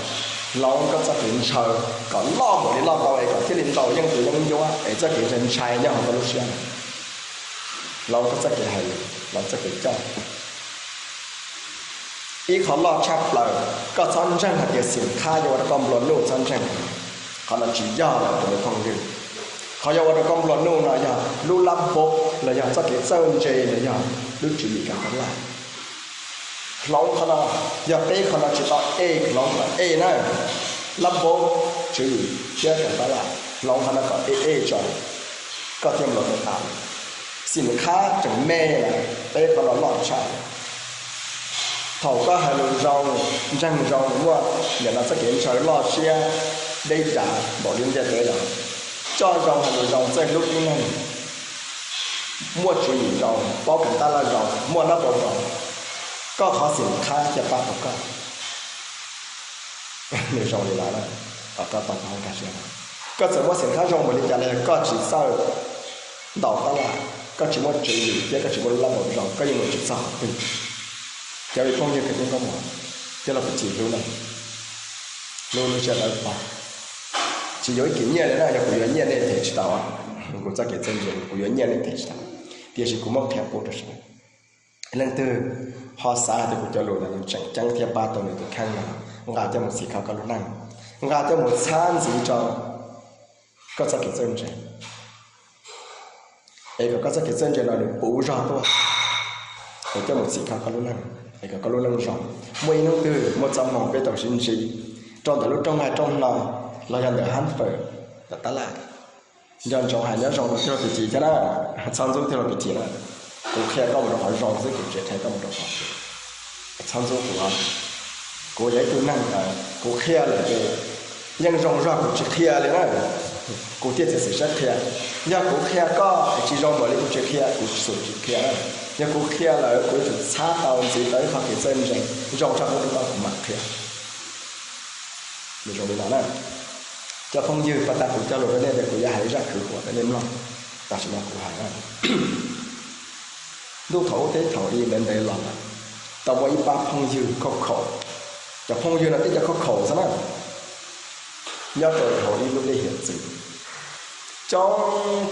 Hloov koj txoj kev ntshaw kom loj npaum li loj tau es kom thiaj li ntaus yeej tus yeeb ncuab es txoj kev ntshai ntshai nyob hauv koj lub siab. Hloov koj txoj kev hais lus, hloov txoj kev coj. Ib qho loj tshaj plaws, koj txhob ntseeg hais tias xim khab yuav ua rau koj nplua nuj, txhob ntseeg. Qhov no tsis yog lawm tus me phooj ywg. Qhov yuav ua rau koj nplua nuj no yog lub lab npub los yog txoj kev txawj ntse los yog lub tswv yim kam tab laj. Hloov qhov no, yog peb qhov no tsis tau ej, hloov qhov ej na, lab npub, tswv yim thiab kam tab laj, hloov qhov no kom ej ej tso, koj thiaj nplua nuj tas. Xim khab tseem me lawm, peb qhov no loj tshaj. Thaum koj hais lus zoo, ntseeg zoo, muaj nim no txoj kev ntshaw loj siab deb dav npaum li ntiaj teb los, coj zoo hais lus zoo, txawj hlub tib neeg, muaj tswv yim zoo, paub kam tab laj zoo, muaj nab pau zoo, koj qhov xim khab thiaj pab tau koj. Nws zoo li no, koj tau paub nkag siab. Koj txawm muaj xim khab zoo npaum li cas los koj tsis txawj ntaus tab laj, koj tsis muaj tswv yim thiab koj tsis muaj lub lab npau zoo, koj yeej mus tsis txog qhov twg. Cov me phooj ywg kwv tij nkauj muam thiab los kwv tij hlub na, hlub lub siab dawb paug. Tsis yuav ib kis nyiaj li na, yog kuv yuav nyiaj nej them tsis tau. Kuv txoj kev txawj ntse kuv yuav nyiaj nej them tsis tau, tiam sis kuv muab qhia pub rau sawv daws. Leej twg ho xav hais tias kuv cov lus no nws tseem ceeb thiab pab tau nws tus kheej no, nqa coj mus txhim kho koj lub neej, nqa coj mus txhab ntxiv rau koj txoj kev txawj ntse, es kom koj txoj kev txawj ntse no nws puv zog tuaj, es coj mus txhim kho koj lub neej, es kom koj lub neej zoo. Muaj ib hnub twg muaj txoj hmoo peb tau sib ntsib rau ntawm lub rooj nqaij rooj hno los yog ntawm hab fawm, ntawm tab laj. Nco ntsoov hais nyob zoo rau tij laug Pis Thim thiab na, txhob ntxub tij laug Pis Thim na. Kuv qhia koj mus rau qhov zoo xwb, kuv tsis qhia koj mus rau qhov phem. Txhob ntxub kuv, kuv yog ib tug neeg, kuv qhia lawm ces yeej zoo zog kuv tsis qhia li na. Kuv thiaj txiav txim siab qhia. Yog kuv qhia koj es tsis zoo npaum li kuv tsis qhia, kuv xum tsis qhia na. Yog kuv qhia lawm kuv yuav tsum txhab tau ntxiv tau ib qho kev txawj ntse zoo tshaj qub rau koj kuv mam qhia. Nws zoo li no na. Cov phooj ywg, pas tas kuv cog lus rau nej tias kuv yuav hais zaj kwv huam rau nej mloog. Tam sim no kuv hais na, ntuj thaum ub teb thaum i ntev ntev los lawm, tau muaj ib pab phooj ywg khauj khaum. Cov phooj ywg no tib co khauj khaum xwb na, nyob rau hauv ib lub dej hiav txwv coob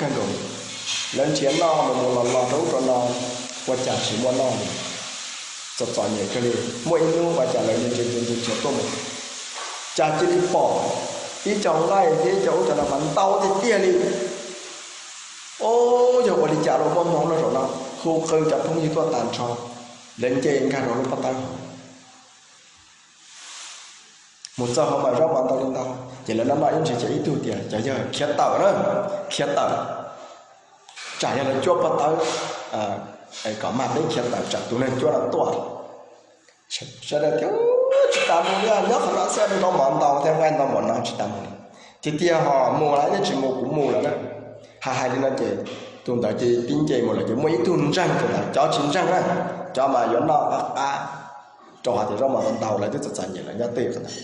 kawg nkaus. Lawv nrhiav noj mus mus los los rau ub rau no, ua cas tsis muaj noj li. Txom txom nyem kawg li. Muaj ib hnub ua cas lawv nrhiav nrhiav nrhiav tuaj mus, cas cia li pom ib co nqaij thiab ib co ub co no mas ntau tiag tiag li. Ub, yog ua li cas los muaj hmoo noj zaum no, hu qw cov phooj ywg tuaj tag nrho, lawv nce nkag rau lub pob tawb hauv. Mus txog hauv mas zaub mov ntau li ntau, ces lawv noj noj ib ntsis ces ib tug tias cov yawg khiav tawm na, khiav tawm. tsam yog lawv cuab pob tawb kom mag peb khiav tawm tsam tus neeg cuab no tuaj. Sawv daws tias tsis tas mus li, nyob qhov no xwb, nrau mov ntau thiab nqaij ntau npaum no tsis tas mus li. Tiag tiag ho mus los yeej tsis mus, kuv mus lawm na. Hais hais li no ces tus ntawd ces tib nce mus lawm ces muaj ib tug ntseeg, tus ntawd cov tsis ntseeg na, cov mas yuav noj qab qab rau hais tias zaub mov ntau ntau lawv twb txom txom nyem lawm nyob twj ywm qhov ntawd.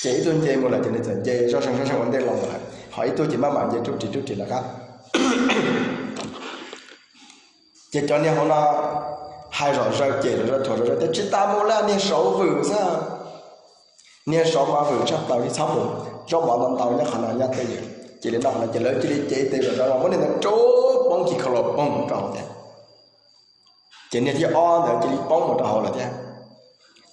Ces ib tug nce mus lawm ces nws txawm nce zoj zeeg zoj zeeg ua ntej los lawm, ho ib tug ces maj mam nce rub ris rub ris lawm qab. Ces cov niag hauv no hais zom zaws ces zom zaws thuam zom zaws tias tsis tas mus li, niag saud vwm xwb, niag saud mas vwm tshaj plaws li, txhob mus, zaub mov ntau ntau nyob qhov no nyob twj ywm. Cia li noj qhov no ces lawv cia li cev tes zom zaws los muab niag ntawd rub poob kiag khau los poob rau hauv thiab. Ces niag thib ob ntawd cia li poob mus rau hauv lawm thiab.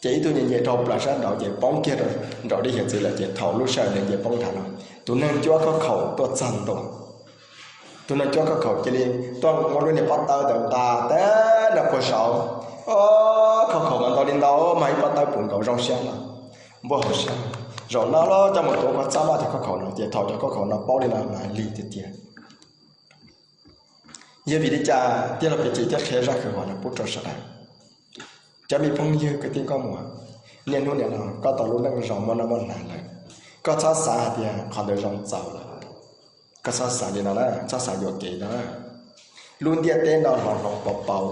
Ces ib tug nce nce dhau plaws sab nraud ces poob kiag nraum dej hiav txwv lawm ces thaum lub sij hawm nws nce poob ntawd no, tus neeg cuab khob khaum tuaj txog ntua. Tus neeg cuab khob khaum cia li tuaj muab lub niag pob tawb ntawd nqa tag nrho puag saud. Khob khaum mas ntau li ntau mas ib pob tawb puv nkaus zoo siab los npuaj hauv siab. Zaum no los coj mus tuav kua txob noj cov khob khaum no ces thaum cov khob khaum no paub li no mas lig tiag tiag. Yog vim li cas tij laug Pim Cis thiaj qhia zaj kwv huam no pub rau sawv daws? Cov me phooj ywg kwv tij nkauj muam, niaj hnub nim no koj tau lub neej zoo muaj noj muaj hnav lawm, koj txhob xav hais tias qhov ntawd zoo txaus lawm. Koj txhob xav li no na, txhob xav yuam kev no na. Lub ntiaj teb no hloov hloov pauv pauv,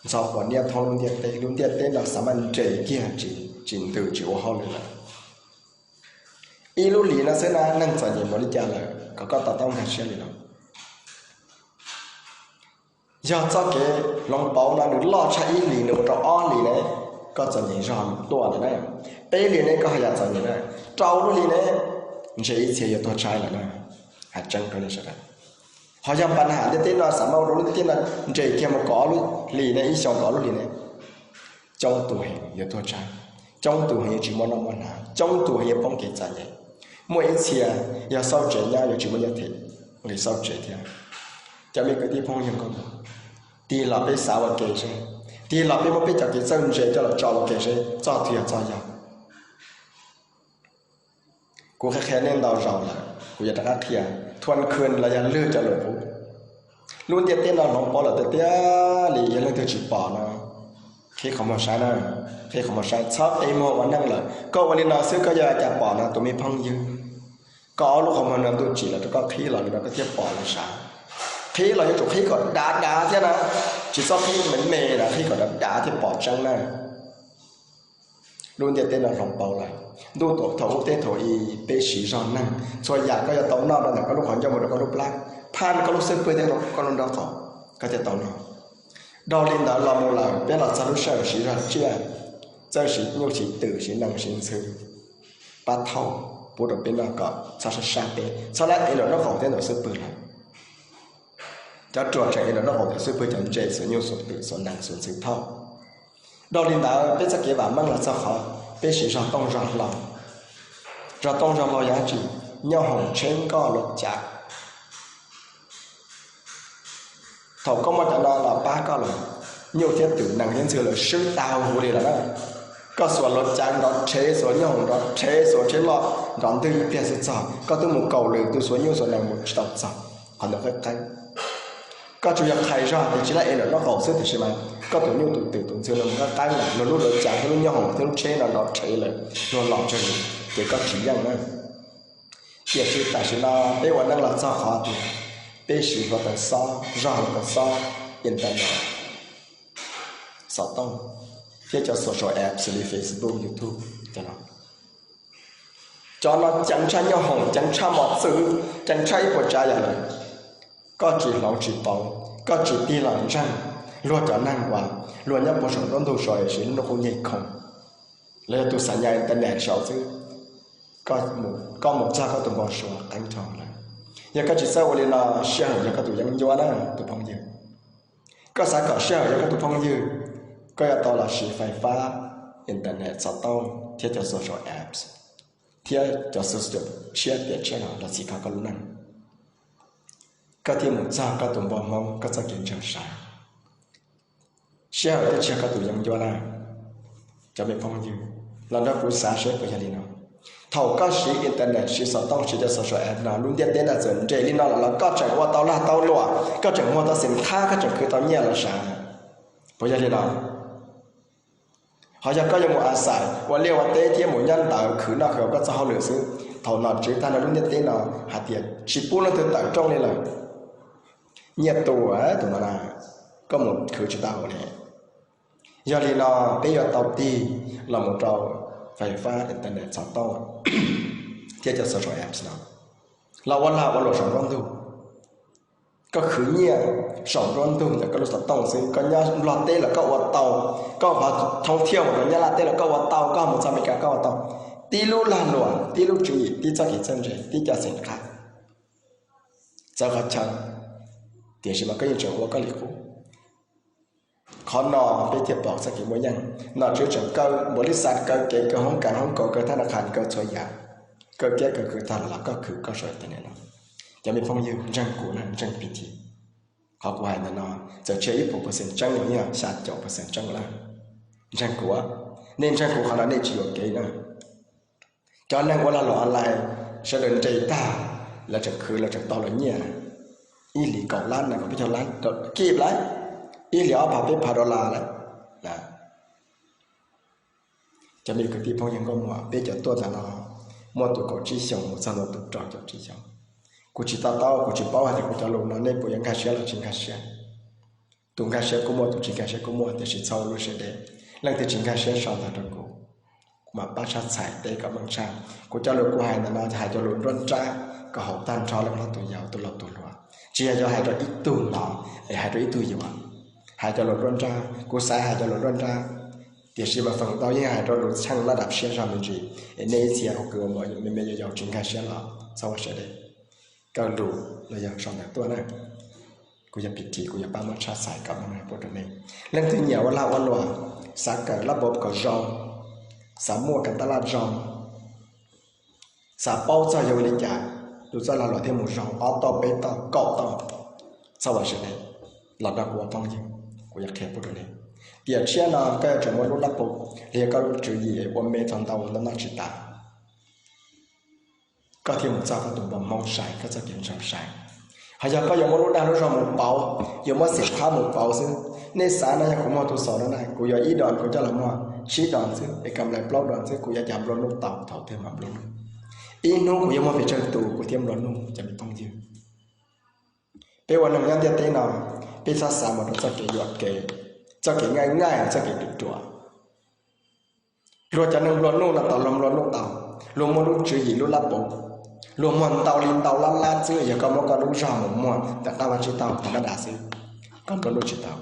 ntxhov quav niab thoob lub ntiaj teb, lub ntiaj teb no xav mas nres kiag tsis ntws tsis ua hauj lwm lawm. Ib lub hlis no xwb na neeg txom nyem npaum li cas lawm kom koj to taub nkag siab li no. Yog txoj kev hloov pauv no nws loj tshaj ib hlis nws ua rau ob hlis ne, koj txom nyem zog tuaj lawm na. Peb hlis ne koj haj yam txom nyem na. Rau lub hlis ne, ntshe ib txhia yuav tuag tshaib lawm na. Hais tseeb rau nej sawv daws. Ho yog npa nham ntiaj teb no xav mas ua rau lub ntiaj teb no nres kiag mus kaum ob lub hlis ne, ib xyoos kaum ob lub hlis ne, coob tus heev yuav tuag tshaib, coob tus heev yuav tsis muaj noj muaj hnav, coob tus heev yuav poob kev txom nyem. Muaj ib txhia yog xauj tsev nyob yuav tsis muaj nyiaj them nqis xauj tsev thiab. Cov me kwv tij phooj ywg nkauj muam, tig los peb xav ua ke seb, tig los peb muab peb cov kev txawj ntse coj los tso ua ke seb txoj twg yog txoj yog. Kuv qhia qhia nej ntau zaus lawm, kuv yuav rov qab qhia, thuam khwm los yog lwg cov lus qub. Lub ntiaj teb no hloov pauv lawm tiag tiag li, yog leej twg tsis pom no, qhib qhov muag saib na, qhib qhov muag saib, txhob qi muag ua neej lawm. Koj ua li no xwb koj yuav ua cas pom no tus me phooj ywg? Koj ob lub qhov muag no ntuj tsim los rau koj qhib los li no koj thiaj pom los sav. Qhib los yuav tsum qhib kom dav dav thiab na, tsis txhob qhib me me na, qhib kom dav dav thiaj pom tseeb na. Lub ntiaj teb no hloov pauv lawm. Ntuj tuam thaum ub teb thaum i, peb siv zog neeg, txhua yam koj yuav tau noj rau ntawm koj lub qhov ncauj mus rau koj lub plab, phaj koj lub xub pwg thiab koj lub nraub qaum, koj thiaj tau noj. Dhau li ntawd los mus lawm peb los txog lub sij hawm siv zog tsiaj, txawj siv nyuj siv twm siv nees siv ntxhw, pab thauj pub rau peb noj kom txhob sab sab peb, txhob lab ev nraum nraub qaum thiab nraum xub pwg lawm. Cov ruam tseem ev nraum nraub qaum thiab xub pwg, cov ntses xuas nyuj xuas twm xuas nees xuas ntxhw thauj. Dhau li ntawd peb txoj kev vam meej los txog qhov peb siv zog tooj zog hlau. Zog tooj zog hlau yog dab tsi? Nyooj hoom tsheb nkoj luav cav. Thaum koj muaj cov no los pab koj lawm, nyuj thiab twm nees thiab ntxhw lawm swb tag huv li lawm na. Koj xuas luav cav nrov rhev, xuas nyooj hoom nrov rhev, xuas tsheb loj nrov ntwg ib pliag xwb txog, koj twb mus kaum lwm tus xuas nyuj xuas nees mus tsis tau txog qhov ntawd qeeb qeeb. Koj tsuas yog qhais zog tias tsis lab ev nraum nraub qaum xwb tiam sis mas koj tus nyuj tus twm tus ntxhw no mus qeeb qeeb lawm, luag lub luav cav thiab lub nyooj hoom thiab lub tsheb no nrov rhev lawm, luag los tsawg lwm, ces koj tsis yeej na. Tiam sis tam sim no peb ua neej los txog qhov tias peb siv hluav taws xob, zog hluav taws xob, internet, xov tooj, thiab cov social apps li Facebook, YouTube, cov no. Cov no ceev tshaj nyooj hoom, ceev tshaj mos txwv, ceev tshaj ib puas tsav yam lawm. Koj tsis hloov tsis pauv, koj tsis tig los ntseeg luag cov neeg uas luag nyob puag saum nruab ntug saud es siv lub nruab qub nyeg khoom, los yog tus xav nyas internet saud xwb, koj mus txog koj tus npau suav qeeb dhau lawm. Yog koj tsis txawj ua li no, sij hawm yog koj tus yeeb ncuab na tus phooj ywg. Koj xav kom sij hawm yog koj tus phooj ywg, koj yuav tau los siv fais fab, internet, xov tooj thiab cov social apps, thiab cov social tshiab tiam tshiab no los txhim kho koj lub neej. Koj thiaj mus txog koj tus npau hmoov, koj txoj kev ntseeg sav. Sij hawm thiaj tsis yog koj tus yeeb ncuab na. Cov me phooj ywg, los nrog kuv xav seb puas yog li no. Thaum koj siv internet, siv xov tooj, siv cov social app no, lub ntiaj teb no txawm nres li no lawm los koj tseem ua tau lag tau luam, koj tseem muag tau xim thab, koj tseem khwv tau nyiaj los sav. Puas yog li no? Ho yog koj yuav mus a xais ua liaj ua teb thiab mus nyob ntawd khwv noj khwv haus koj txoj hauj lwm xwb, thaum nom tswv tag nrho lub ntiaj teb no hais tias tsis pub leej twg tawm rooj li lawm, nyiaj tu tus no na, koj mus khwv tsis tau ne. Yog li no peb yuav tau tig los mus rau fais fab, internet, xov tooj thiab cov social apps no los ua lag ua luam saum nruab ntug. Koj khwv nyiaj saum nruab ntug ntawm koj lub xov tooj xwb, koj nyob Nplog teb los koj ua tau, koj ho thoob thiaj mus rau Nyab Laj teb los koj ua tau, koj mus txog Amelikas koj ua tau. Tib lub lag luam, tib lub tswv yim, tib txoj kev txawj ntse, tib cov xim qhab, txawv qhov chaw, tiam sis mas koj yeej tseem ua koj li qub. Qhov no peb thiaj pom txoj kev muaj yeej. Nom tswv tseem kaw npaum li xav kaw kev, kaw hoob kas hoob kaus, kaw thab naj qhas, kaw txhua yam, kaw kiab kaw khwv tag los koj khwv koj saum internet no. Cov me phooj ywg, ntseeg kuv na, ntseeg pig thi. Qhov kuv hais ntawm no txawm tsis yog ib puas percent tseeb los yeej yog xya caum percent tseeb lawm. Ntseeg kuv, nej ntseeg kuv qhov no nej tsis yuam kev na. Cov neeg ua lag luam online sawv daws nres tag, lawv tseem khwv, lawv tseem tau lawv nyiaj ib hlis kaum lab na, kaum peb caug lab kib lawm, ib hlis ob phav peb phav dollar lawm. Cov me kwv tij phooj ywg nkauj muam, peb cov tuaj ntawm no muaj tus kaum tsib xyoos mus txog ntawm tus rau caum tsib xyoos. Kuv tsis to taub, kuv tsis paub hais tias kuv cov lus no nej puas yuav nkag siab los tsis nkag siab. Tus nkag siab kuj muaj, tus tsis nkag siab kuj muaj, tiam sis txhob ua lub siab deb. Leej twg tsis nkag siab sau ntawv rau kuv, kuv mam pab tshaj txhais teb kom meej tshaj. Kuv cov lus kuv hais ntawm no hais cov lus nruab nrab kom haum tag nrho leej hlob tus yau, tus laus tus hluas, tsis yog cov hais rau ib tug hlob es hais rau ib tug yuav. Hais cov lus nruab nrab, kuv xav hais cov lus nruab nrab, tiam sis mas feem ntau yeej hais rau lus tsheej laj dam siab zog me ntsis, es nej ib txhia ua kwv ua muam me me yau yau tsis nkag siab los txhob ua siab deb. Kaw lus los yog sau ntawv tuaj na. Kuv yog pig thi, kuv yuav pab muab tshaj txhais kom meej pub rau nej. Leej twg nyiam ua lag ua luam, xav kawm lab pov kom zoo, xav muaj kas taj laj zoo, xav paub txog yog ua li cas tus txoj lag luam thiaj mus zoo ob toj peb toj kaum toj, txhob ua siab deb, los nrog kuv ua phooj ywg, kuv yuav qhia pub rau nej. Tiam tshiab no koj yuav tsum muaj lub lab pov, los yog koj lub tswv yim ua me tau ntau ntau noj tsis tas. Koj thiaj mus txog koj tus npau hmoov sai, koj txoj kev ntshaw sai. Ho yog koj yuav muab lub dag lub zog mus pauv, yuav muab xim thab mus pauv xwb. Nej xav no yog kuv muag tus xaus no na, kuv yuav ib dos kuv coj los muag tsib dos xwb es kam lais plaub dos xwb, kuv yuav cas nplua nuj tau thaum twg mam nplua nuj. Ib hnub kuv yuav muag pes tsawg tus kuv thiaj nplua nuj cov me phooj ywg. Peb ua neeg nyob ntiaj teb no, peb txhob xav mus rau txoj kev yuam kev, txoj kev ngaij ngaij, txoj kev ruam ruam. Luag cov neeg nplua nuj no tau, luag nplua nuj tau, luag muaj lub tswv yim lub lab pov, luag muag ntau li ntau lab lab xwb, yog koj muab koj lub zog mus muag ntawm qab vaj tsib taug thaj mab das xwb, koj nplua nuj tsis tau.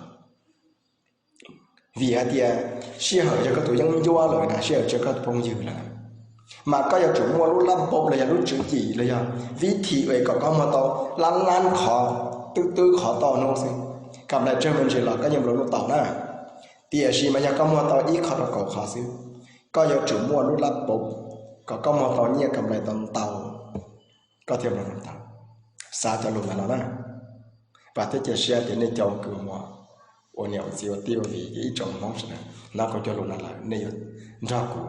Vim hais tias sij hawm yog koj tus yeeb ncuab lawm na, sij hawm tsis yog koj tus phooj ywg lawm, mas koj yuav tsum muaj lub lab pov los yog lub tswv yim los yog vib thim es kom koj muag tau lab lab qhov, twb twb qhov toj hnub xwb, kam lais tsawg me ntsis los koj yeej nplua nuj tau na. Tiam sis mas yog koj muag tau ib qho rau kaum qhov xwb, koj yuav tsum muaj lub lab pov kom koj muag tau nyiaj kam lais tau ntau, koj thiaj nplua nuj tau. Xav cov lus ntawm no na. Vam thiab cia siab tias nej cov ua kwv ua muam, ua niam ua txiv ua tij ua viv thiab ib tsoom Hmoob sawv daws hnov kuv cov lus no lawm nej yuav nrog kuv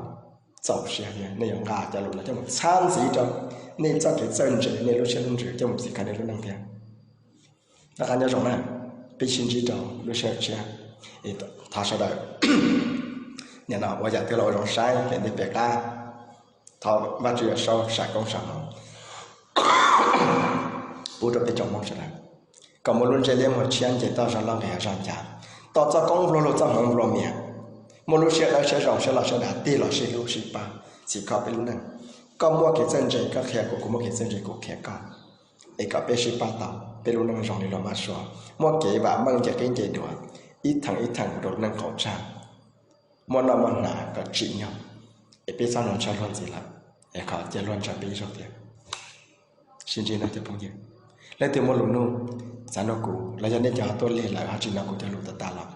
txaus siab thiab nej yuav nqa cov lus no coj mus txhab ntxiv rau nej txoj kev txawj ntse, nej lub siab lub ntsws coj mus txhim kho nej lub neej thiab. Noj qab nyob zoo na, peb sib ntsib rau lub sij hawm tshiab. Thov sawv daws nim no ua yam twg los ua zoo saib pem ntej pem qab. Thov Vajtswv Yawm Saub sam koob sam hmoov pub rau peb tsoom Hmoob sawv daws, kom muaj lub ntsej liab muag tshiab, nce toj zog loj, nqis hav zog ncas, tau txoj koob nplua luag, txoj hmoov nplua mias, muaj lub siab dawb siab zoo, siab loj siab dav, tig los sib hlub sib pab, txhim kho peb lub neej. Koj muaj kev txawj ntse koj qhia kuv, kuv muaj kev txawj ntse kuv qhia koj, es kom peb sib pab tau, peb lub neej zoo li luag mab sua, muaj kev vam meej nce qib nce duav, ib theem ib theem rau lub neej qaum tsag, muaj noj muaj hnav kom tsim nyog, es peb txhob nrog ntshaw luag ntxiv lawm, es kom cia luag ntshaw peb ib zaug thiab. Sib ntsib nawb cov phooj ywg. Leej twg muaj lus nug, xav nug kuv los yog nej cov ho tuaj lig lawm ho tsis hnov kuv cov lus tas tas los,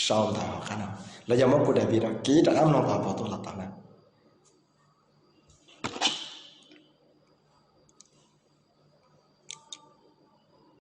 sau ntawv hauv qab no, los yog muab kuv daim video no kiv rov qab mloog tau pov tuaj los tau na.